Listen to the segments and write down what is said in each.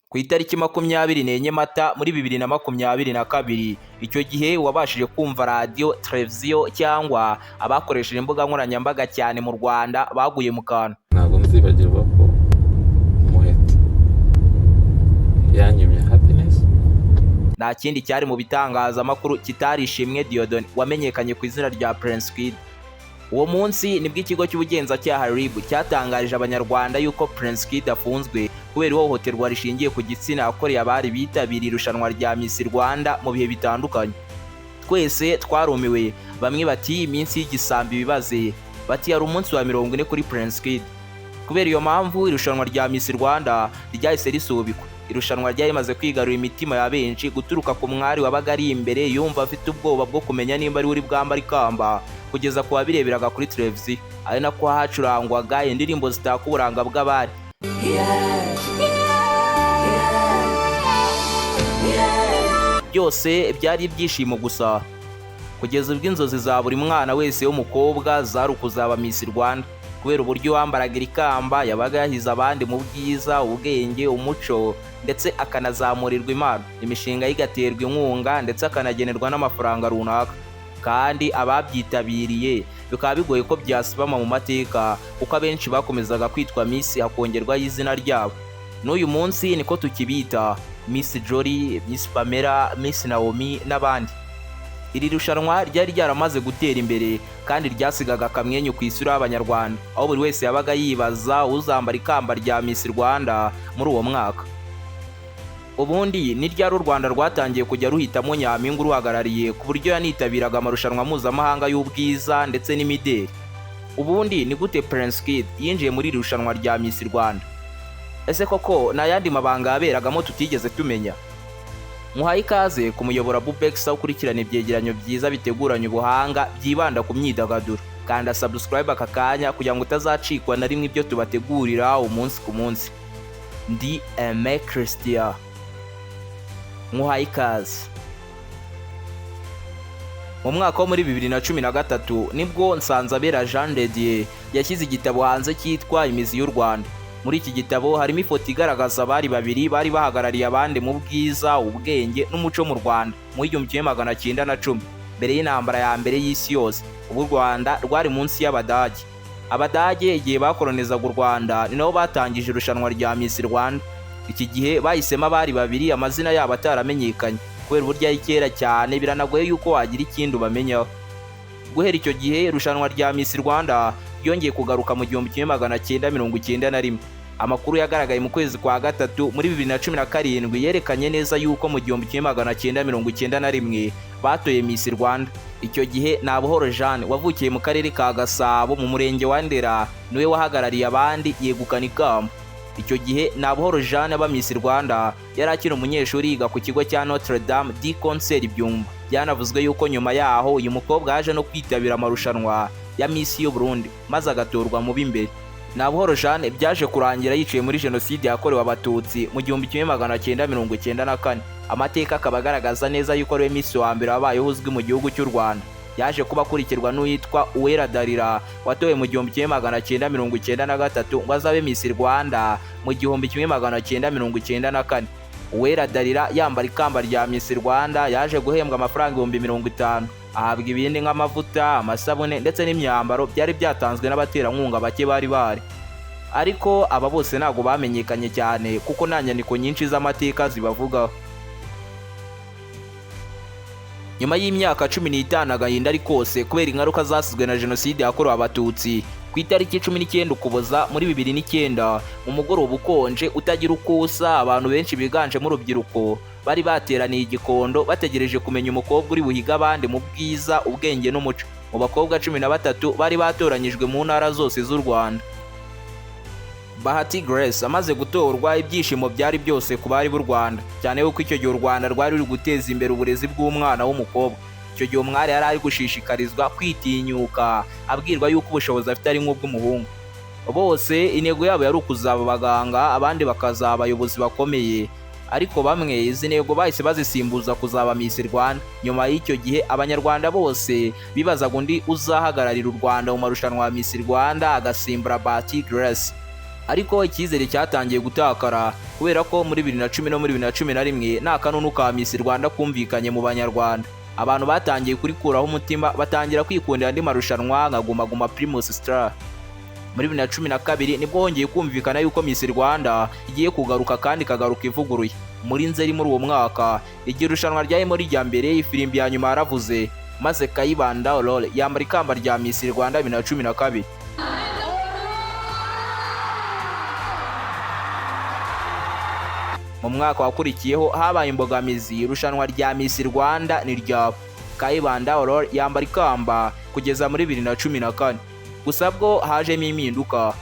Ku itariki 24 Mata muri 2022, icyo gihe wabashije kumva radiyo, televiziyo cyangwa abakoresheje imbuga nkoranyambaga cyane mu Rwanda baguye mu kantu. Ntabwo nzibagirwa ko Muheto yanyimye happiness. Nta kindi cyari mu bitangazamakuru kitari Ishimwe Dieudonné wamenyekanye ku izina rya Prince Kid. Uwo munsi nibwo ikigo cy'ubugenzacyaha RIB cyatangarije Abanyarwanda yuko Prince Kid afunzwe kubera ihohoterwa rishingiye ku gitsina yakoreye abari bitabiriye irushanwa rya Miss Rwanda mu bihe bitandukanye. Twese twarumiwe, bamwe bati iminsi y'igisambo ibibaze, bati yari umunsi wa 40 kuri Prince Kid. Kubera iyo mpamvu, irushanwa rya Miss Rwanda ryahise risubikwa. Irushanwa ryari rimaze kwigarurira imitima ya benshi, guturuka ku mwari wabaga ari imbere yumva afite ubwoba bwo kumenya nimba ari uri bwambare ikamba, kugeza ku wabireberaga kuri televiziyo, ari nako hacurangwaga indirimbo zitaka uburanga bw'abari. Byose byari ibyishimo gusa, kugeza ubwo inzozi za buri mwana wese w'umukobwa zari ukuzaba Miss Rwanda, kubera uburyo uwambaraga iri kamba yabaga yahize abandi mu bwiza, ubwenge, umuco, ndetse akanazamurirwa impano, imishinga ye igaterwa inkunga, ndetse akanagenerwa n'amafaranga runaka. Kandi ababyitabiriye bikaba bigoye ko byasibama mu mateka, kuko abenshi bakomezaga kwitwa Miss hakongerwaho izina ryabo. N'uyu munsi niko tukibita: Miss Jolly, Miss Pamela, Miss Naomi n'abandi. Iri rushanwa ryari ryaramaze gutera imbere kandi ryasigaga akamwenyu ku isura y'Abanyarwanda, aho buri wese yabaga yibaza uzambara ikamba rya Miss Rwanda muri uwo mwaka. Ubundi ni ryari u Rwanda rwatangiye kujya ruhitamo nyampinga uruhagarariye, ku buryo yanitabiraga amarushanwa mpuzamahanga y'ubwiza ndetse n'imideli? Ubundi ni gute Prince Kid yinjiye muri iri rushanwa rya Miss Rwanda? Ese koko ni ayandi mabanga yaberagamo tutigeze tumenya? Muhaye ikaze ku muyobora Bubex, aho ukurikirana ibyegeranyo byiza biteguranye ubuhanga byibanda ku myidagaduro. Kanda subscribe aka kanya kugira ngo utazacikwa na rimwe ibyo tubategurira umunsi ku munsi. Ndi Aime Christian, muhaye ikaze. Mu mwaka wo muri 2013 nibwo Nsanzabera Jean de Dieu yashyize igitabo hanze cyitwa Imizi y'u Rwanda. Muri iki gitabo harimo ifoto igaragaza abari babiri bari bahagarariye abandi mu bwiza, ubwenge n'umuco mu Rwanda mu 1910, mbere y'intambara ya mbere y'isi yose, ubu u Rwanda rwari munsi y'Abadage. Abadage igihe bakolonizaga u Rwanda ni nabo batangije irushanwa rya Miss Rwanda. Iki gihe bahisemo abari babiri amazina yabo ataramenyekanye kubera uburyo ari kera cyane, biranagoye yuko wagira ikindi ubamenyaho. Guhera icyo gihe, irushanwa rya Miss Rwanda ryongeye kugaruka mu 1991. Amakuru yagaragaye mu kwezi kwa gatatu muri 2017 yerekanye neza yuko mu 1991 batoye Miss Rwanda. Icyo gihe Nabuhoro Jeanne wavukiye mu karere ka Gasabo mu murenge wa Ndera niwe wahagarariye abandi yegukana ikamba. Icyo gihe Nabuhoro Jeanne aba Miss Rwanda yari akiri umunyeshuri yiga ku kigo cya Notre Dame du Concert Byumba. Byanavuzwe yuko nyuma yaho uyu mukobwa yaje no kwitabira amarushanwa ya Miss y'u Burundi maze agatorwa mu b'imbere. Nabuhoro Jeanne byaje kurangira yiciwe muri Jenoside yakorewe Abatutsi mu 1994. Amateka akaba agaragaza neza yuko ariwe Miss wa mbere wabayeho uzwi mu gihugu cy'u Rwanda. Yaje kuba akurikirwa n'uwitwa Uwera Dalila watowe mu 1993 ngo azabe Miss Rwanda mu 1994. Uwera Dalila yambara ikamba rya Miss Rwanda yaje guhembwa amafaranga 50,000, ahabwa ibindi nk'amavuta, amasabune ndetse n'imyambaro byari byatanzwe n'abaterankunga bake bari bahari. Ariko aba bose ntabwo bamenyekanye cyane kuko nta nyandiko nyinshi z'amateka zibavugaho. Nyuma y'imyaka 15 agahinda ari kose kubera ingaruka zasizwe na Jenoside yakorewe Abatutsi, ku itariki 19 Ukuboza muri 2009, mu mugoroba ukonje utagira uko usa, abantu benshi biganjemo urubyiruko bari bateraniye i Gikondo bategereje kumenya umukobwa uri buhige abandi mu bwiza, ubwenge n'umuco mu bakobwa 13 bari batoranyijwe mu ntara zose z'u Rwanda. Bahati Grace amaze gutorwa, ibyishimo byari byose ku bari b'u Rwanda, cyane yuko icyo gihe u Rwanda rwari ruri guteza imbere uburezi bw'umwana w'umukobwa. Icyo gihe umwari yari ari gushishikarizwa kwitinyuka, abwirwa yuko ubushobozi afite ari nk'ubw'umuhungu. Bose intego yabo yari ukuzaba abaganga, abandi bakazaba abayobozi bakomeye, ariko bamwe izi ntego bahise bazisimbuza kuzaba Miss Rwanda. Nyuma y'icyo gihe Abanyarwanda bose bibazaga undi uzahagararira u Rwanda mu marushanwa ya Miss Rwanda agasimbura Bahati Grace. Ariko icyizere cyatangiye gutakara kubera ko muri 2010 no muri 2011 nta kanunu ka Miss Rwanda kumvikanye mu Banyarwanda. Abantu batangiye kurikuraho umutima, batangira kwikundira andi marushanwa nka Guma Guma Primus Star. Muri 2012 nibwo hongeye kumvikana yuko Miss Rwanda igiye kugaruka kandi ikagaruka ivuguruye. Muri Nzeri muri uwo mwaka, igihe irushanwa ryarimo rijya mbere, ifirimbi ya nyuma yaravuze, maze Kayibanda Aurore yambara ikamba rya Miss Rwanda 2012. Mu mwaka wakurikiyeho habaye imbogamizi, irushanwa rya Miss Rwanda ni ryaba. Kayibanda Aurore yambara ikamba kugeza muri 2014. Gusa bwo hajemo impinduka.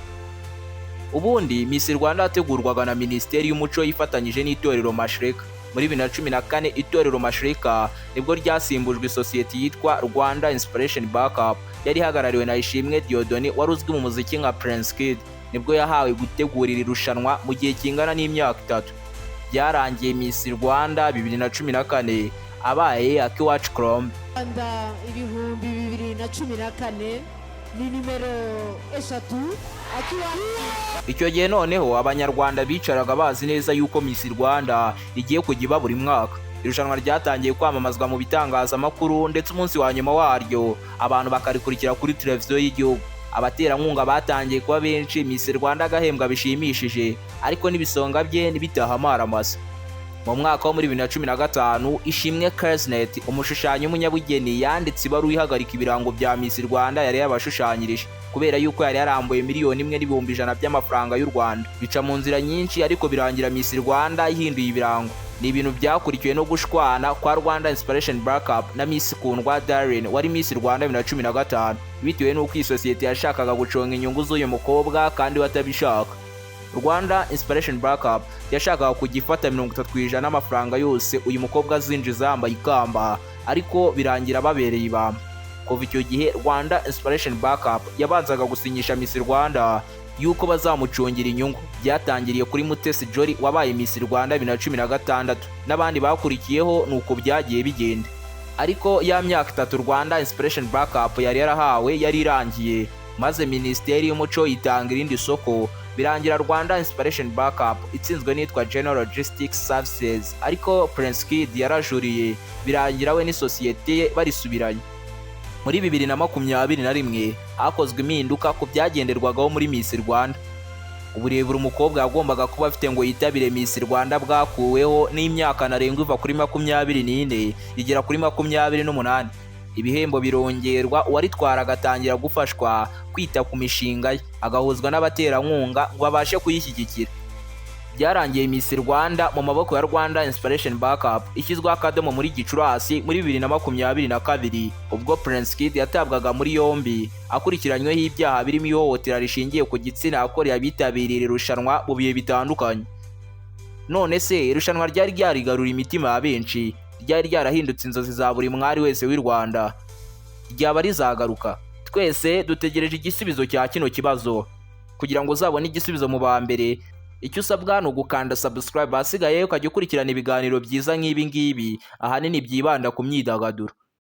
Ubundi Miss Rwanda yategurwaga na Minisiteri y'Umuco ifatanyije n'itorero Mashirika. Muri 2014 itorero Mashirika nibwo ryasimbujwe isosiyete yitwa Rwanda Inspiration Backup yari ihagarariwe na Ishimwe Dieudonné wari uzwi mu muziki nka Prince Kid. Nibwo yahawe gutegura iri rushanwa mu gihe kingana n'imyaka 3. Byarangiye Miss Rwanda 2014 abaye Akiwacu Colombe. Rwanda 2014 ni nimero 3 Akiwacu. Icyo gihe noneho Abanyarwanda bicaraga bazi neza yuko Miss Rwanda igiye kujya iba buri mwaka. Irushanwa ryatangiye kwamamazwa mu bitangazamakuru, ndetse umunsi wa nyuma waryo abantu bakarikurikira kuri televiziyo y'igihugu. Abaterankunga batangiye kuba benshi, Miss Rwanda agahembwa bishimishije, ariko n'ibisonga bye ntibitaha amaramasa. Mu mwaka wo muri 2015 Ishimwe Kersnet, umushushanyi w'umunyabugeni, yanditse ibaruwa ihagarika ibirango bya Miss Rwanda yari yabashushanyirije, kubera yuko yari yarambuye 1,100,000 by'amafaranga y'u Rwanda. Bica mu nzira nyinshi, ariko birangira Miss Rwanda ihinduye ibirango. Ni ibintu byakurikiwe no gushwana kwa Rwanda Inspiration Backup na Miss Kundwa Darren wari Miss Rwanda 2015, bitewe n'uko iyi sosiyete yashakaga guconga inyungu z'uyu mukobwa kandi we atabishaka. Rwanda Inspiration Backup yashakaga kujya ifata 30% amafaranga yose uyu mukobwa azinjiza yambaye ikamba, ariko birangira babereye ibamba. Kuva icyo gihe Rwanda Inspiration Backup yabanzaga gusinyisha Miss Rwanda yuko bazamucungira inyungu. Byatangiriye kuri Mutesi Jolly wabaye Miss Rwanda 2016 n'abandi bakurikiyeho, nuko byagiye bigenda. Ariko ya myaka 3 Rwanda Inspiration Backup yari yarahawe yari irangiye, maze Minisiteri y'Umuco itanga irindi soko, birangira Rwanda Inspiration Backup itsinzwe n'itwa General Logistics Services, ariko Prince Kid yarajuriye, birangira we n'isosiyete ye barisubiranye. Muri 2021 hakozwe impinduka ku byagenderwagaho muri Miss Rwanda. Uburebure umukobwa yagombaga kuba afite ngo yitabire Miss Rwanda bwakuweho, n'imyaka ntarengwa iva kuri 24 igera kuri 28. Ibihembo birongerwa, uwaritwara agatangira gufashwa kwita ku mishinga ye, agahuzwa n'abaterankunga ngo babashe kuyishyigikira. Byarangiye Miss Rwanda mu maboko ya Rwanda Inspiration Backup ishyizweho akadomo muri Gicurasi muri 2022, ubwo Prince Kid yatabwaga muri yombi akurikiranyweho ibyaha birimo ihohotera rishingiye ku gitsina yakoreye abitabiriye iri rushanwa mu bihe bitandukanye. None se irushanwa ryari ryarigaruriye imitima ya benshi, ryari ryarahindutse inzozi za buri mwari wese w'i Rwanda, ryaba rizagaruka? Twese dutegereje igisubizo cya kino kibazo. Kugira ngo uzabone igisubizo mu ba mbere, icyo usabwa ni ugukanda subscribe, ahasigaye ukajya ukurikirana ibiganiro byiza nk'ibi ngibi, ahanini byibanda ku myidagaduro.